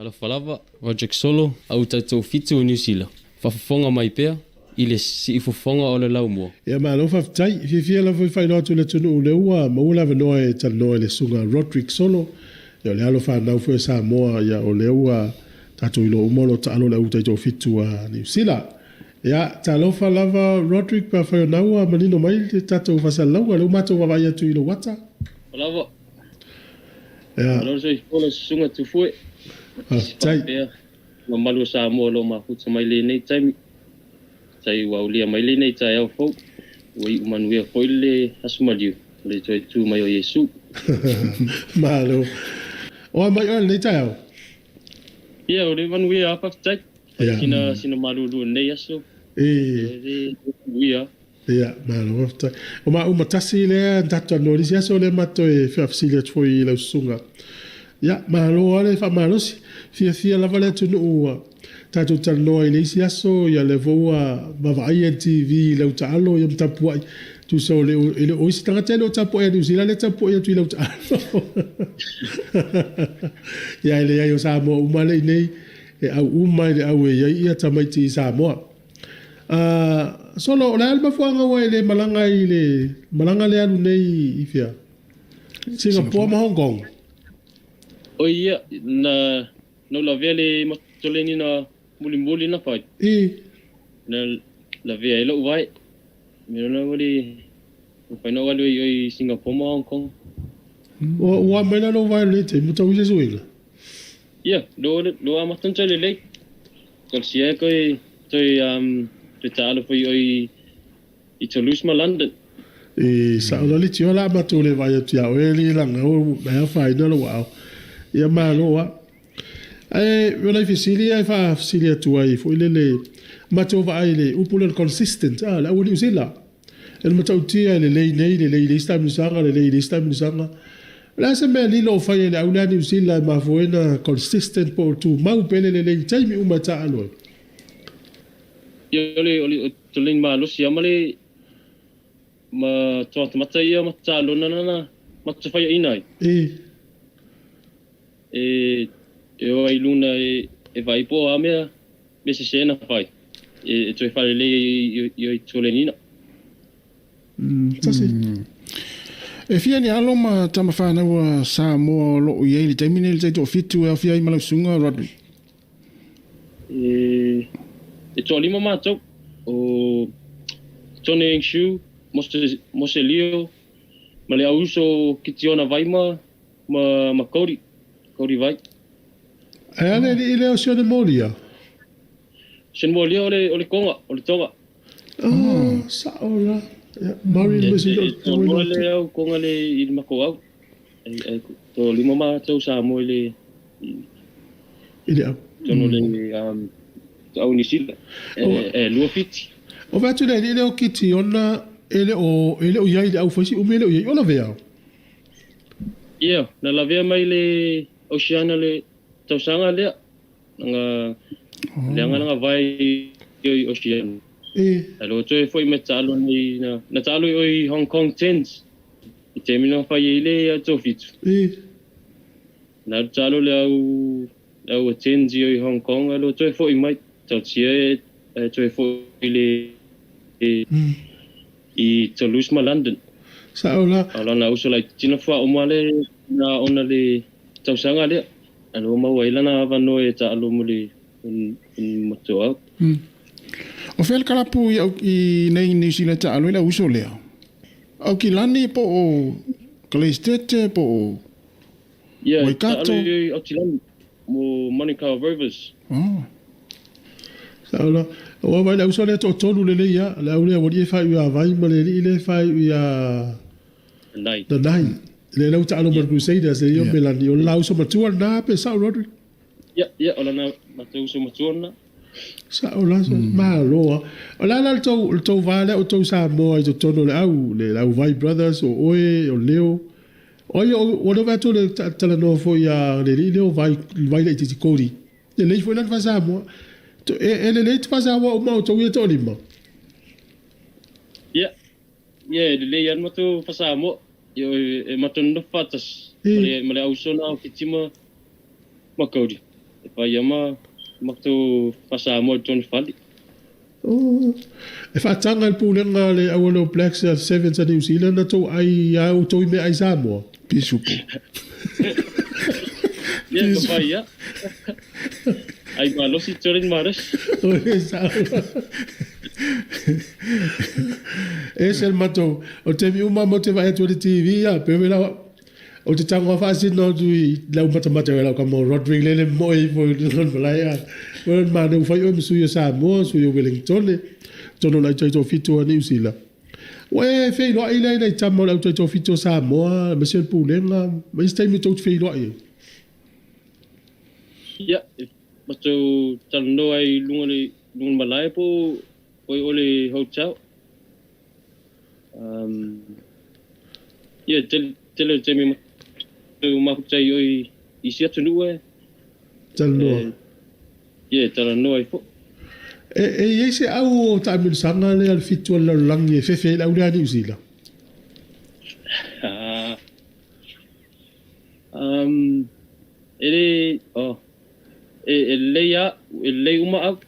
Alofa lava, Roderick Solo, au taitoafitu o Niu Sila. Faafofoga mai pea i le siufofoga o le laumua. Ia malo faafetai. E fiafia lava foi e faailoa atu i le atunuu o lea ua maua le avanoa e talanoa i le Susuga Roderick Solo, ia o le alo fanau foi a Samoa, ia o lea ua tatou iloa uma o lo o taalo i le au taitoafitu a Niu Sila. Ia, talofa lava Roderick pe afai o na ua manino mai le tatou faasalalauga, lea ua matou vaavaai atu i lou ata. Lava. Ia. Malo le soifua lau susuga Tufue. Faafetai. Faapea mamalu o Samoa o lo o mafuta mai lenei taimi. Tai ua aulia mai lenei taeao fou. Ua iu manuia foi le aso maliu o le toe tu mai o Iesu. Malo. O a mai oe i lenei taeao? Ia, o le manuia lava, faafetai. Sina, sina malulu o lenei aso. E. Le manuia. Ia, malo faafetai. O maua ma tasi lea na tatou talanoa i le isi aso lea ma toe faafesili atu foi i lau susuga. Ia, malo lava le faamalosi. Fiafia lava le atunuu ua tatou talanoa i le isi aso, ia lea foi ua vaavaai NTV i lau taalo ia ma tapuai. Tusa o le, e le o isi tagata e le o tapuai a Niu Sila lea e tapuai atu i lau taalo. Ia, e leai o Samoa uma lea i inei, e au uma i le au e i ai ia tamaiti i Samoa. Solo, o le a le mafuaaga ua e le malaga ai i le malaga lea alu nei i fea? Singapore ma Hong Kong. Oi ia, na na ou lavea le matoleni na mulimuli na fai. I. Na lavea ai lou vae. Mea na ua le mafai ona ou alu ai i Singapore ma Hong Kong. Ua mai la lou vae i lenei taimi, ua tau i se suiga? Ia, lo lo amata ona toe lelei. Talosia e toe toe um toe taalo foi oi i Toulouse ma London. E sao la le tio la matou le vaai atu ia oe le laga o e afaina lou aao. Ia malo a. Ae o nai fesili ia e faafesili atu ai foi lele matou vaai i le upu lea o le consistent a le au Niu Sila. E le matautia e lelei nei, lelei i le isi taamilosaga, lelei i le isi taamilosaga. O le a se mea lilo o fai e le au lea Niu Sila e mafua ai ona consistent po o tumau pea le lelei i taimi uma e taaalo ai? Ia, o le, o le toleni malosi lava ma le ma toatamata ia ma taalona na ma tafaiaina ai. E. E, e o ai luna e, e vaai po o a mea, mea sese na fai. E, e toe faalelei ai i, i, i tolenina. Tasi. E fia ni alo ma tama fanau a Samoa o lo o i ai i le taimi nei i le taitoafitu e aofia ai ma lau susuga Rodney? E, e toalima matou, o Tony Eng Shu, Mose, Mose Leo, ma le auuso o Kitiona Vaima ma, ma Cody, Cody Vai. Ae a le alii lea o Sione Molia? Sione Molia o le, o le Tonga, o le Tonga. Oh, sao la. Yeah, Murray E, e, e toalua le au Tonga le i le matou au. E, e toalima matou Samoa i le, i, I le au. tonu le, um, au Niu Sila. E, e lua Fiti. O vaai atu le alii lea o Kitiona e le o, e le o i ai i le au faisi umi e le o i ai. O lavea? Ia, na lavea mai le Oceania le tausaga lea. Nga leaga langa vae i Oceania. E. Ae lo toe foi mai taalo nei na, na taalo i oi Hong Kong Tens. I taimi na fai ai le toafitu. E. Na alu taalo le au, le au Tens i oi Hong Kong, ae lo toe foi mai. Tautia e, e toe foi le, e, i Toulouse ma London. Sao la. A o lana uso laitiiti na faauma le, na ona le tausaga lea. A lua maua ai lana avanoa e taalo mo le matoau. O fea le kalapu i au i nei Niu Sila e taalo ai le au uso lea? Aukilani po o Kaleistete po o Ia, e Waikato? taalo i Aukilani mo Manukau Rovers. Oh. Sao la. Ua vaai le au uso lea e toatolu lelei lava. Le au lea ua alii e faaiu ia Vai ma le alii lea e faaiu ia Nanai. Nanai. Le lau taalo ma le Crusaders e ia Melani. O le la uso matua lena pe sao Roderick? Ia, ia, o lana matou uso matua lena. Sao la, malo lava. O le a la le tou, le tou va lea o tou Samoa i totonu o le au, le au Vai Brothers, o oe, o Leo. O ai o, ua le vaai atu le talanoa foi ia le alii lea o Vai, Vai laitiiti Cody. Lelei foi la le faa-Samoa. E, e lelei te faa-Samoa uma o tou ia toalima? Ia, Ia, e lelei lava le matou faa-Samoa. Ia, e matou nonofo faatasi ma le, ma le auso na o Fiti ma, ma Cody. E fai ia ma matou faa-Samoa i totonu fale. Oh. E faataga e le pulega a le au All Blacks a le Sevens a New Zealand na tou ai a outou i meaai Samoa. Pisupo. Ia, ka fai ia. Ai malosi tole ni malosi. Oi, sao. Ese le matou, o le taimi uma matou te vaai atu i le TV, ia, pe la Ou te tago faasino atu i lau matamata i lau kama o Roderick lele moe ifo i lona malae a. Ua le manaia ua fai oe ma sui o Samoa, sui o Wellingtone, totonu o le au taitoafitu a Niu Sila. Ua e feiloai lea i nai tama o le au taitoafitu a Samoa, aemaise o le Pulega, ma isi taimi tou te feiloai ai? Ia, e matou talanoa ai i luga o le malae po o le hotel. Ia, tele, tele o taimi matou mafuta ai oi i isi atunuu e. Talanoa. E, ia, e talanoa ai foi. E, e i ai se au o taamilosaga lea le fitu a le lalolagi e fefe ai le au lea a Niu Sila? Ah, um, e le, oh, E, e lelei a, e lelei uma au.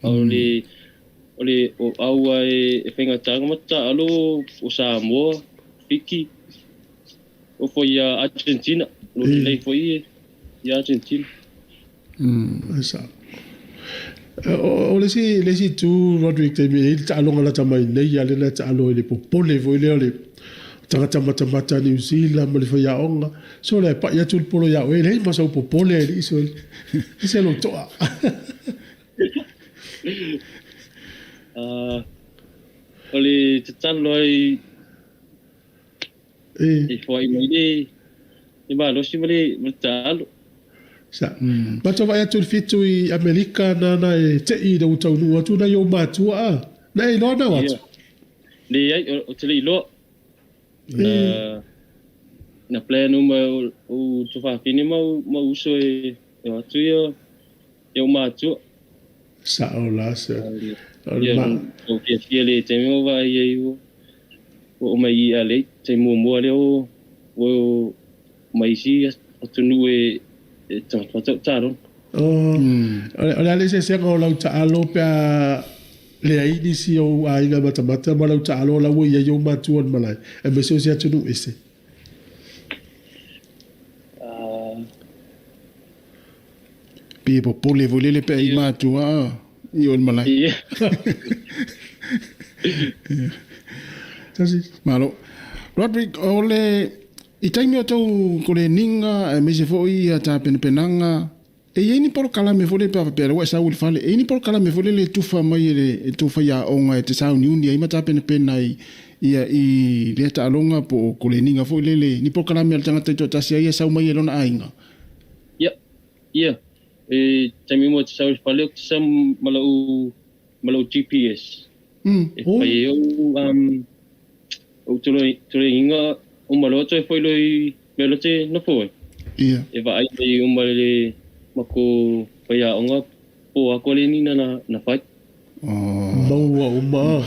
O le, o le, o au a e, e faigata ma taalo o Samoa, Fiki, o foi ia Argentina, lo lelei foi e, i Argentina. Ai sa. O, o le isi, le isi itu, Roderick, taimi e i ai le taaloga lata mai nei, a lea na taalo ai le popole foi lea o le tagata matamata a Niu Sila ma le faiaoga. So le pai atu le polo iā oe, e leai ma sau popole alii so e se lou toa. O le tatalo ai e foai mai le le malosi ma le ma le taalo. Sa. Matou vaai atu i le fitu i Amerika nana e tei ina ua taunuu atu nai ou matua a. Na e iloa nau atu? Leai, o te le iloa. Na na plan uma e ou tuafafine ma ou uso e o atu ia ia ou matua. Sao la se. Ia, ou fiafia le taimi o vaai ai ua oo mai i LA, taimi muamua lea o o mai isi atunuu e tagata taaloga. O le a le eseesega o lau taalo pe a leai nisi o ou aiga matamata ma lau taalo o la ua i ai ou matua i le malae, aemaise o se atunuu ese? Pei e popole foi lele pe a i matua i o i le malae. Tasi. Malo. Roderick, o le I taimi o tou koleniga aemaise foi ia tapenapenaga, e i ai ni polokalame foi lele pe a faapea lea ua e sau i le fale, e i ai ni polokalame foi lele e tufa mai e le e tou faiaoga e te sauniuni ai ma tapenapena ai ia i lea taaloga po o koleniga foi lele, ni polokalame a le tagata i toatasi ai e sau mai e lona aiga? Ia, ia. E taimi uma ou te sau i le fale ou te sau ma lou ma lou GPS. E fai ai ou um, ou toloiga uma loa toe foi loa i mea loa te nofo ai. Ia. E vaai mai uma le makou faiaoga po o a koleniga na, na fai. Oh. Maua uma.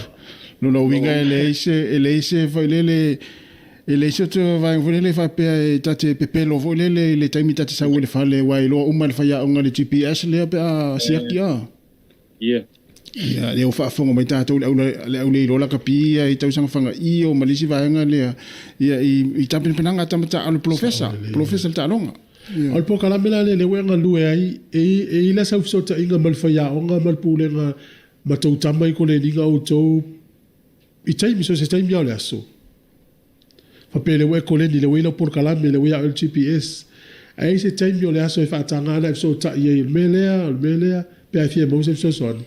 Lona uiga e leai se, e leai se foi lele, e leai se toe vaega foi lele faapea e ta te pepelo foi lele i le taimi ta te sau ai i le fale, aua e iloa uma e le faiaoga le GPS lea pe a siaki a. Ia. Ia, lea ua faafofoga mai tatou le au, le au le iloa lakapi ia i tausaga fagaio ma le isi vaega lea, ia, i, i tapenapenaga a tama taalo polofesa, polofesa le taaloga. Ia. O le polokalame la lea lea ua e galue ai, e i, e i la sau fesootaiga ma le faiaoga ma le pulega ma tou tama i koleniga outou i taimi, so o se taimi lava o le aso. Faapea lea ua e koleni, lea ua i ai lau polokalame, lea ua ia oe le GPS. Ae i ai se taimi o le aso e faataga ana e fesootai ai, o le mea lea, o le mea lea, pe a e fia maua se fesoasoani.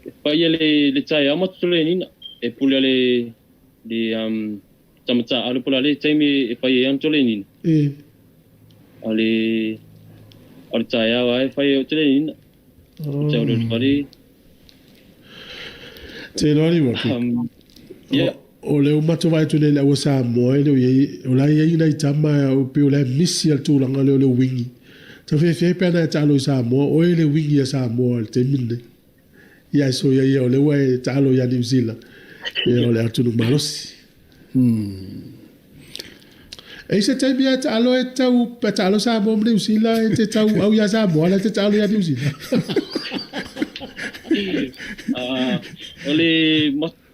E fai e le taeao ma Tutulenina, e pule a le le um, tama taaalo po o le a le taimi e fai ai ana Tutulenina. E. A le a le taeao lava e fai ai o Tutulenina. Oh. Te auro i le fale. Te iloa li Roderick. Yeah. O le uma atu vaai atu nei i le aua Samoa e le o i ai, o la e i ai nai tama e pei o la e misi a le tulaga lea o le wingi. Tau fiafia ai pe ana e taalo i Samoa, oe le wingi a Samoa i le taimi lenei. Ia e soia ia o lea ua e taalo ia Niu Sila, ia o le atunuu malosi. E i se taimi ae taalo e tau pe taalo Samoa ma Niu Sila e te tau au iā Samoa la e te taalo iā Niu Sila. Ah, o le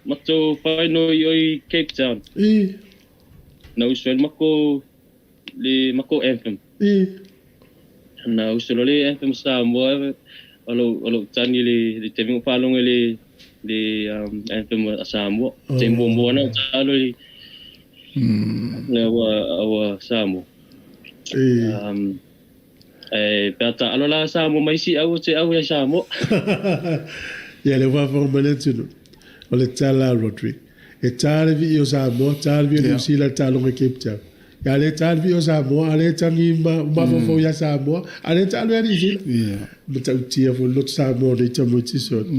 matou final i oi Cape Town. I. Na usu ai le mako le mako anthem. I. Na usu loa le anthem Samoa o lou o lou tagi le le taimi o faalogo i le le um, anthem a Samoa. Oh. Te muamua na o taalo i le aua aua Samoa. I. Um, e, pe a taalo la Samoa mai isi au te au ia Samoa. Ia le faafofoga mai le atunuu. O le tala a Roderick. E tā le vii o Samoa, tā le vii o Niu Sila, tā loga Cape Town. Ia le tā le vii o Samoa, a le tangi ma mafaufau ia Samoa, a le taalo ia Niu Sila. Matautia foi le loto Samoa o nei tamaiti sona.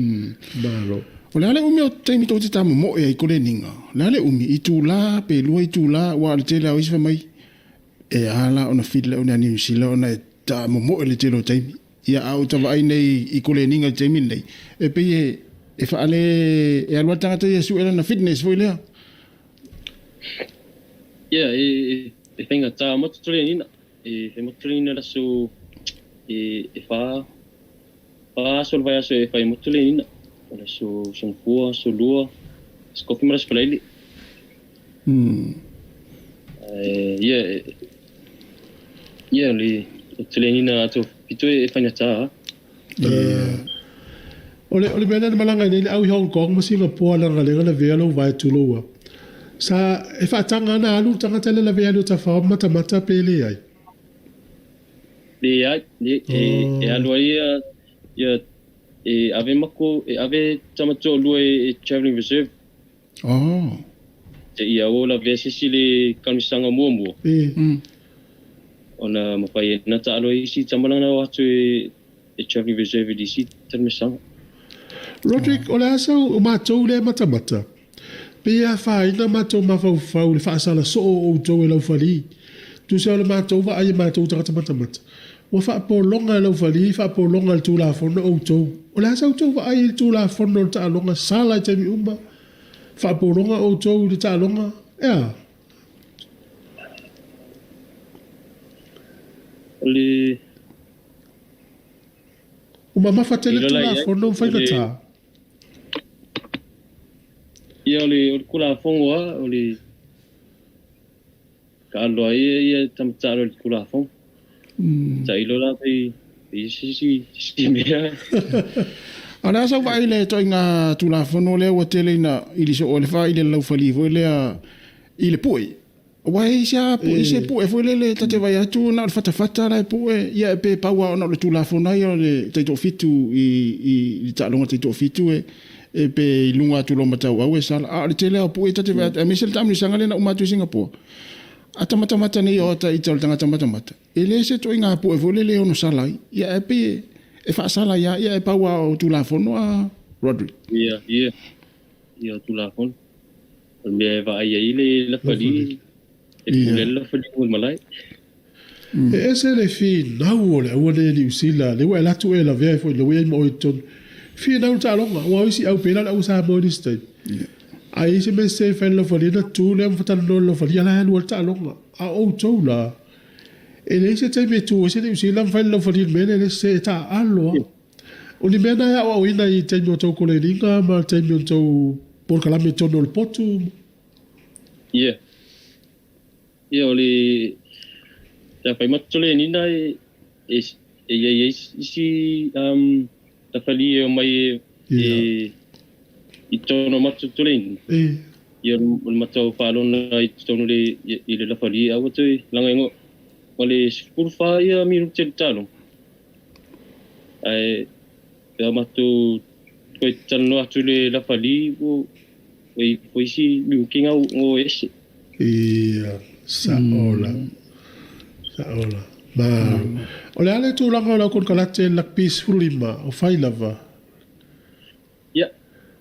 Malo. O le a le umi o taimi tou te tamomoe ai ko le niga? O le a le umi? Itula, pe lua itula, ua o le tele lava o isi fai mai, e a la ona feel le one a Niu Sila ona e tamomoe le tele o taimi. Ia, a ou ta vaai nei i koleniga i le taimi lenei, e pei e, e faale, e alu lava le tagata ia e sue lana fitness foi lea. Ia, e, e, e faigata motu tolenina, e fai motu tolenina le aso, e, e fa, fa aso o le vaiaso e fai motu tolenina. O le aso Sonofua, aso Lua, aso Kofi ma le aso Falaili. Ae, ia, e, ia, le, o tolenina ato pito e faigata. O le, o le mea lea na malaga ai nei le au i Hong Kong ma Singapore leaga lea na lavea lou vae tulou a. Sa, e faataga ana alu le tagata lea lavea alu o tafao ma matamata pe leai? Leai, le, e, e alu ai ia, ia, e ave mako, e ave tama toalua e, e travelling reserve. Oh. Te ia o lavea se isi le kamisaga muamua. E. Ona mafai ai na taalo ai isi tama lana o atu e, e travelling reserve i le isi kamisaga. Roderick, o le a sau o matou lea e matamata? Pei e afaina matou mafaufau i le faasala soo o outou e laufali. Tusa o le matou vaai e matou tagata matamata, ua faapologa e laufali, faapologa e le Tulafono outou. O le a sa outou vaai i le Tulafono o le taaloga sala i taimi uma? Faapologa outou i le taaloga, e a? O le. Ua mamafa tele le Tulafono ma faigata. Ia, o le, o le Tulafono lava, o le taalo ai ia, ia tama taalo i le Tulafono. Tailo la pei, pei se isi, isi mea. A o le a sau vaai i le ituaiga Tulafono lea ua tele ina ili soo ai le fā i le laufali foi lea i le pue. Aua e i ai se pue, se pue foi lele ta te vaai atu na o le fatafata la e pue, ia e pe pau lava ona o le Tulafono ia o le taitoafitu i, i, i le taaloga taitoafitu e, e pe i luga atu loa ma tauau e sala. A o le tele lava o pue ta te vaai atu, aemaise le taamilosaga lea na uma atu i Singapore. A ta matamata nei o ata ita o le tagata matamata, e le se ituaiga pue foi lele e ono sala ai. Ia ae pei e, e faasala ai lava, ia e pau lava o Tulafono a Roderick. Ia, ia. Ia o Tulafono. O le mea e vaai ai le lafali, e pule le lafali mo le malae. E ese le finau o le aua nei e Niu Sila, lea ua e alu atu e lavea ai foi ina ua i ai ma oe i totonu. Finau le taaloga, aua o isi au pela le aua Samoa i nisi taimi. A i ai se mea sese e fai e le laufali, ona tu lea ma fatalanoa i le laufali, ia la e alu ai le taaloga. A o outou la, e leai se taimi e tu ai se Niu Sila ma fai le laufali i le mea lea e le sese, e taaalo lava. O ni mea na e aoaoina i taimi o tou koleniga ma taimi o tou polokalame i totonu o le potu? Ia. Ia, o le Te fai matolenina e e e i ai isi um tafali e omai e e i totonu o matolenina. E. Ia, o le matau faalona i totonu le i le lafali aua toe laga ingoa ma le 14 ia minute le taloga. Ae pe a matou toe talanoa atu i le lafali ua i foi isi minute ngo ese. Ia, sa'o la. Sa'o la. Malo. O le a le tulaga o lau konekarate lakpi 15 o fai lava? Ia,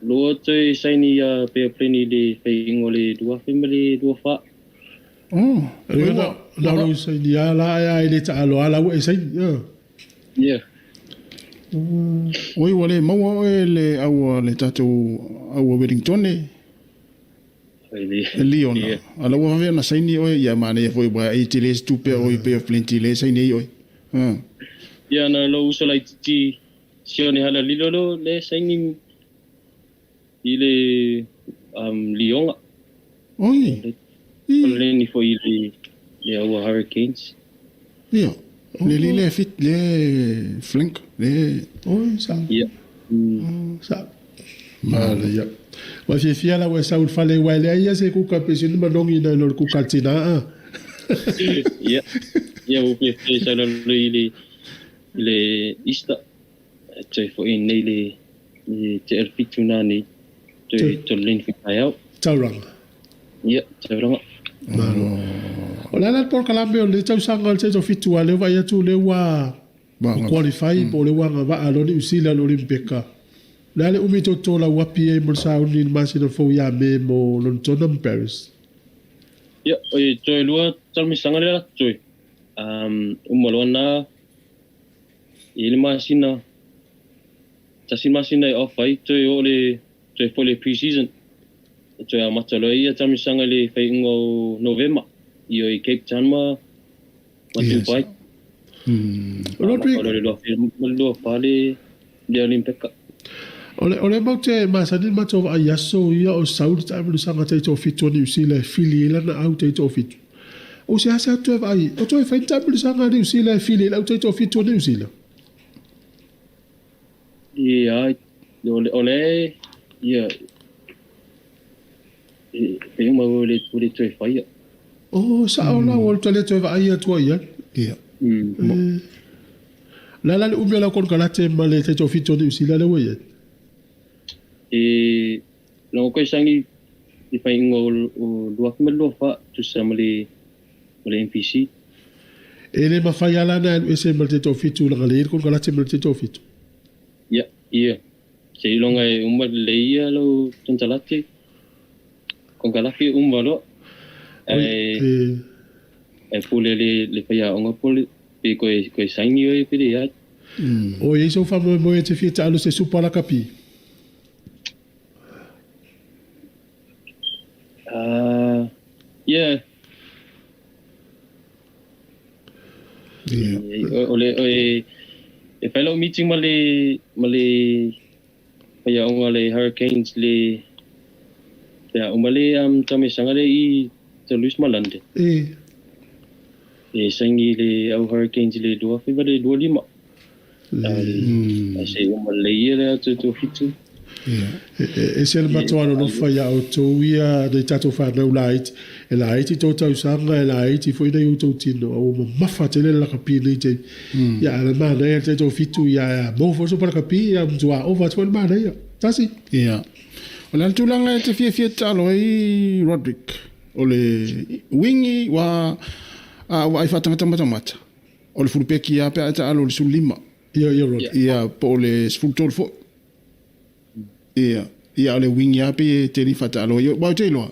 loa toe saini ia pea pleni i le faiga o le 2024. Oh, Oi, ua, na o lou saini a la ae a e le taalo a la ua e saini. Ia. Ia. Oi, ua le maua oe le aua le tatou aua Wellingtone. E Liona, a la ua vave ona saini oe, ia manaia foi aua e tele se tupe a oe Bay of Plenty lea e saini ai oe. Ia na lou uso laitiiti Sione Halalilo leo lea e saini i le Lioga. Oi. O le ni foi i le aua Hurricanes. Ia, le li le fit le flank le. Oi sa. Ia. Sa. Manaia. Ia. Ua fiafia la ua e sau i le fale aua e leai ia se kuka pe sini manogi nai lo le kuka a le tina a. Ia. Ia ua fiafia e sau lalo i le i le Easter. Toe foi nei le le te el fitu na nei. Toe toe leni foi taeao. Tauranga. Ia, tauranga. Malo. O le ala le polokalame o lenei tausaga o le 7 a lea ua vaai atu lea ua qualify po o lea ua agavaa loa Niu Sila i le Olimpeka. O le a le umi tou totolau api ai mo le sauni i le masina fou ia Me mo Lonetona ma Paris? Ia, oi toe lua talamisaga lea la toe. Uma loa na i le masina, tasi masina e off ai toe oo le toe foi le pre-season. E toe amata loa ia tamisaga i le faiuga o Novema i o i Cape Town ma ma Dubai. Rodrick. Amata loa le 2024 le le Olimpeka. O le o le mau te masani ma matou vaai aso ia o sau le taamilosaga taitoafitu a Niu Sila e fili ai lana au taitoafitu. O seasea toe vaai o toe fai ni taamilosaga a Niu Sila e fili ai le au taitoafitu a Niu Sila? Ia, o le, ia, e pei uma ua le, ua le toe faia. Oh, sao la, ua le toe vaai atua i ai. Ia. O le a la le umi o lau konekarate ma le taitoafitu o Niu Sila lea ua i ai? E logo koe sangi i faaiuga o 2024 tusa ma le ma le NPC. E le mafai lava la ona alu ese ma le taitoafitu leaga le i ai le konekarate ma le taitoafitu. Ia, ia. Seiloga e uma lelei ia lau konekarate, konekarate uma loa. Ae ae pule le le faiaoga po le pe koe koe saini oe pe leai. O i ai sou faamoemoe e te fia taalo se Supa Lakapi? Ia. O le e fai lau meeting ma le ma le faiaoga le Hurricanes le pe a uma le tamisaga le i Toulouse ma London. E saini le au Hurricanes i le 2025. Ae se i uma lelei ia le atu 7. E ese le matou alolofa ia outou ia nei tatou fanau laiti. E laiti tou tausaga, e laiti foi nai outou tino, a ua mamafa tele le lakapi i lenei taimi. Ia, a o le manaia le taitoafitu, ia a maua foi le sopa lakapi, ia matua ova atu foi le manaia. Tasi. Ia. O le a le tulaga e te fiafia tatalo ai Roderick? O le uiga ua a ua ai faatagata matamata. O le fulupeki lava pe a e taalo i le 15. Ia, ia Roderick. Ia, po o le 13 foi. Ia, ia o le uiga lava pei e tele faataalo ai. Aua ou te iloa,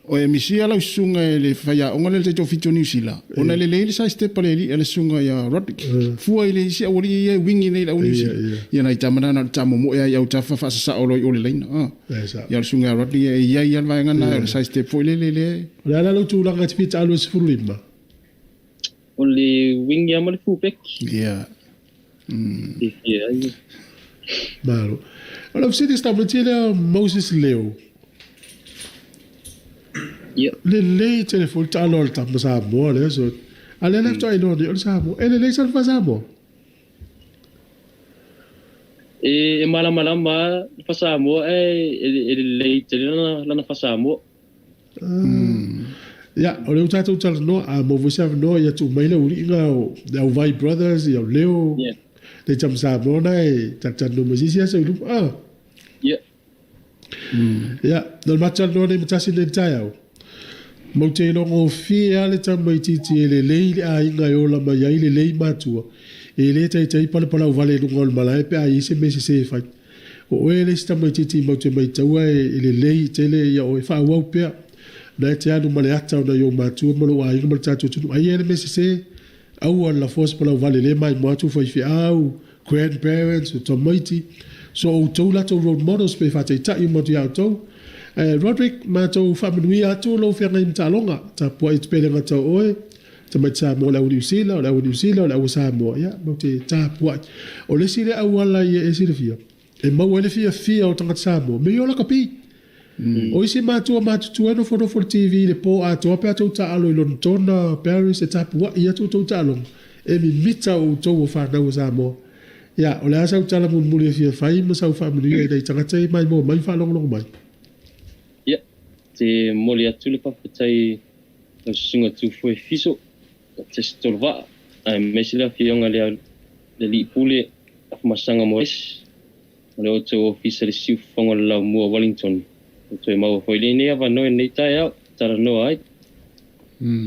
o e misia lau susuga e le faiaoga lea i le taitoafitu o Niu Sila, ona e lelei le size step a le alii a le susuga ia Roderick. Fua i le isi aualii ia e uigi nei i le au Niu Sila. Ia nai tama na na o le tamomoe lava i autafa faasasao loa i o le laina. Ia o le susuga ia Roderick e i ai lava le vaega lena o le size step foi lele lea e. O le a la lou tulaga e te fia taalo i le 15? O le wing ia ma le fullback. Ia. E fia ai. Malo. O lau fesili tamaiti lea Moses Leo. Ia. Lelei tele foi le taalo a le tama Samoa lea so. A lea le faatoa iloa nei o le Samoa. E lelei sa le faa-Samoa? E malamalama le faa-Samoa ae e lelei tele lana faa-Samoa. Ia, o lea ua tatou talanoa, a maua foi se avanoa, ia tuu mai le auliiga o le au Vai Brothers, ia o Leo, le tama Samoa na e talatalanoa ma se isi aso i luma. Ah. Ia, na o le matou talanoa nei ma tasi nei i le taeao, matou te iloa gofie lava le tamaitiiti e lelei le aiga e ola mai ai, lelei matua, e le taitai palapalau vale i luga o le malae pe a i ai se mea sese e fai. O oe le isi tamaitiiti matou te maitaua e lelei tele ia oe, faaauau pea. Na e te alu ma le ata o nai ou matua ma lou aiga ma le tatou atunuu. Ai e le mea sese, aua le lafoa se palau vale le maimoa atu faifeau, grandparents, o tamaiti. So outou latou role models pe faataitai uma atu ia outou. Ae Roderick, matou faamanuia atu lou feagai ma taaloga, tapuai atu pea i le gata o oe, tamaiti Samoa o le au Niu Sila, o le au Niu Sila, o le au Samoa, ia, matou te tapuai. O le isi lea auala ia e silafia, e maua ai le fiafia o tagata Samoa, me i o lakapi. O isi matua matutua e nofonofo i le TV i le po atoa pe a tou taalo i Lonetona, Paris, e tapuai atu outou taaloga, e mimita outou o fanau a Samoa. Ia, o le a sau tala mulimuli e fia fai ma sau faamanuia i nai tagata ia e maimoa mai ma faalogologo mai? Ia, te momoli atu le faafetai i lau Susuga Tufoe Fiso, Tesitoluvaa, aemaise le Afioga i le Alii Pule Afamasaga Moes, ma le outou Ofisa i le Siufofoga o le Laumua o Wellington. Ua toe maua foi lenei avanoa i lenei taeao e talanoa ai.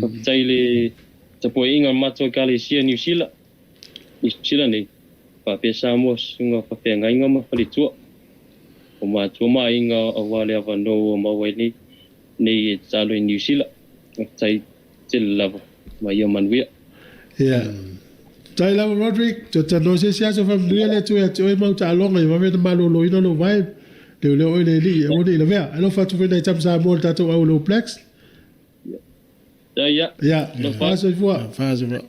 Faafetai i le tapuaiga a le matou Ekalesia i Niu Sila, Niu Sila nei, faapea Samoa, Susuga Faafeagaiga ma Faletua, o matua ma aiga aua le avanoa ua maua ai nei e tatalo i Niu Sila. Faafetai tele lava ma ia manuia. Ia. Faafetai lava Roderick, toe talanoa se isi aso faamanuia le Atua ia te oe ma au taaloga ia vave ona maloloina lou vae, leoleo oe le Alii aua ne i lavea. Alofa atu foi nai tama Samoa i le tatou au o le All Blacks. Ia. Ia. Fa soifua. Fa soifua.